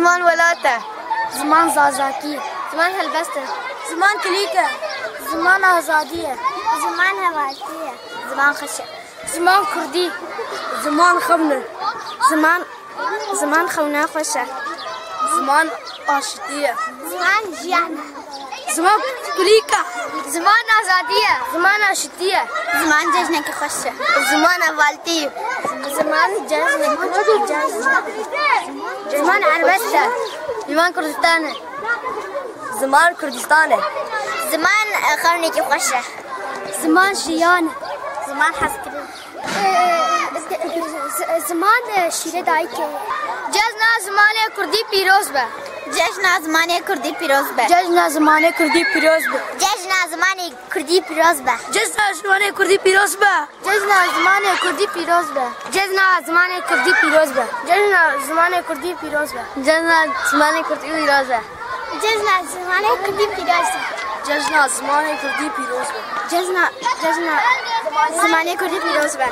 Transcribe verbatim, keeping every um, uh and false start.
Ziman welat e. Ziman zazakî ye. Ziman helbest e. Ziman kilîk e. Ziman azadî ye. Ziman hevaltî ye. Ziman xweş e. Ziman kurdî. Ziman xewn e. Ziman, ziman xewna xweş e. Ziman aşitî ye. Ziman jiyan e. Ziman kulîk e. Ziman azadî ye. Ziman aşitî ye. Ziman cejnekî xweş e. Ziman hevaltî. Ziman cejnekî, cejn. Ziman erbest e. Ziman Kurdistan e. Ziman Kurdistan e. Ziman, e, xewnekî xweş e. Ziman jiyan e. Ziman hezkirin. E, e, e, z-, ziman, e, şîrê dayikê ye. Cejna zimanê kurdî pîroz be. Cejna zimanê kurdî pîroz be. Cejna zimanê kurdî pîroz be. Cejna zimanê kurdî pîroz be. Cejna zimanê kurdî pîroz be. Cejna zimanê kurdî pîroz be. Cejna zimanê kurdî pîroz be. Cejna zimanê kurdî pîroz be. Cejna zimanê kurdî pîroz be. Cejna zimanê kurdî pîroz be. Cejna zimanê kurdî pîroz be. Cejna, cejna zimanê kurdî pîroz be.